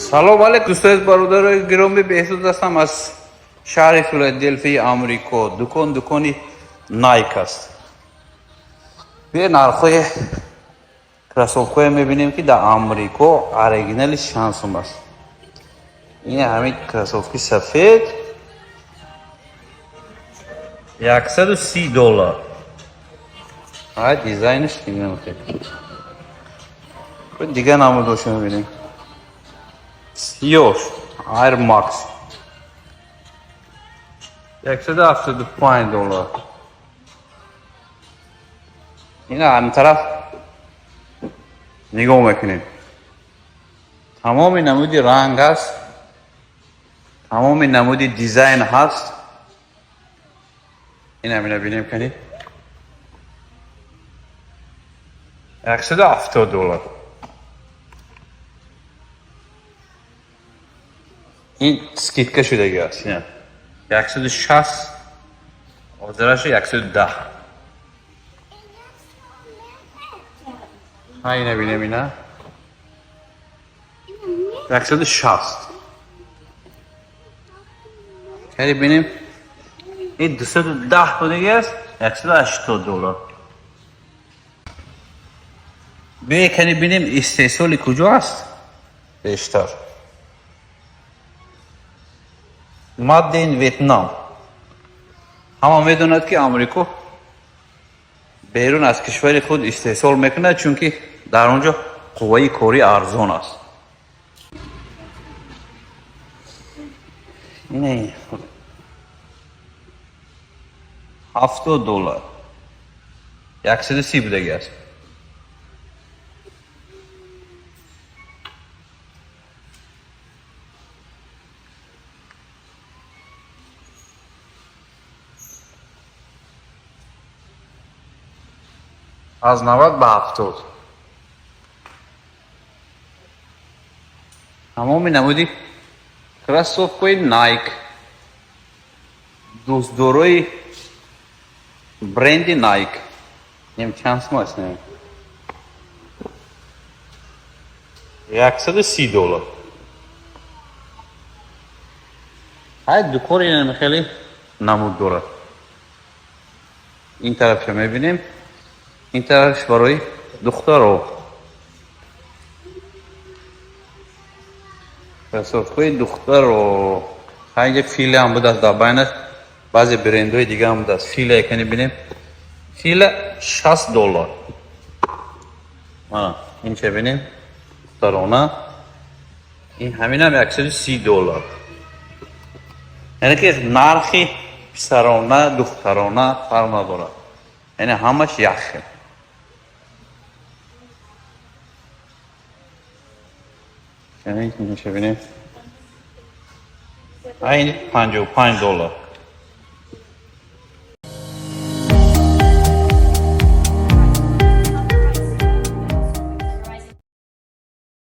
Салом алейкум, дӯстони бародарои гиромӣ, Беҳзод ҳастам аз шаҳри Филаделфияи Амрико. Дукон дукони Найк аст. Биё нархҳои кроссовкҳое мебинем, ки дар Амрико оригинали чанд сум аст. Ин ҳамин кроссовки сафед 130 доллар. А дизайнаш дига намудошо мебинем. Сиёш Air Max 175 доллар. Ина ҳамин тараф нигоҳ мекунем. Тамоми намуди ранг ҳаст, тамоми намуди дизайн ҳаст. Ин ҳамина бинем кани. 170 доллар. Ин скидка шудаги аст. 160, ҳозираша 110. Ҳа, ина бинем, ина 160. Кани бинем, ин 210 будаги аст, 180 доллар. Биё кани бинем, истеҳсоли куҷо аст бештар. Made in Vietnam. Ҳама медонад, ки Амрико берун аз кишвари худ истеҳсол мекунад, чунки дар он ҷо қувваи корӣ арзон аст. Ина 70 доллар, 130 будаги аст. Аз 90 ба 70. Тамоми намуди кроссовкаи Найк, дӯстдорои бренди Найк. Нем чанд сум аст? 130 доллар. Ҳай, дукон инам хеле намуд дорад. Ин тарафша мебинем, ин тарафш барои духтаро, кроссовкаи духтаро. Ҳайҷа Фила ҳам будааст, дар байнаш баъзе брендҳои дига ҳам будааст. Фила якани бинем, Фила 60 доллар. Мана инча бинем, духтарона. Ин ҳаминам 130 доллар. Яъне ки нархи писарона, духтарона фарқ надорад, яъне ҳамаш як хел. Инча бинем, ин 55 доллар.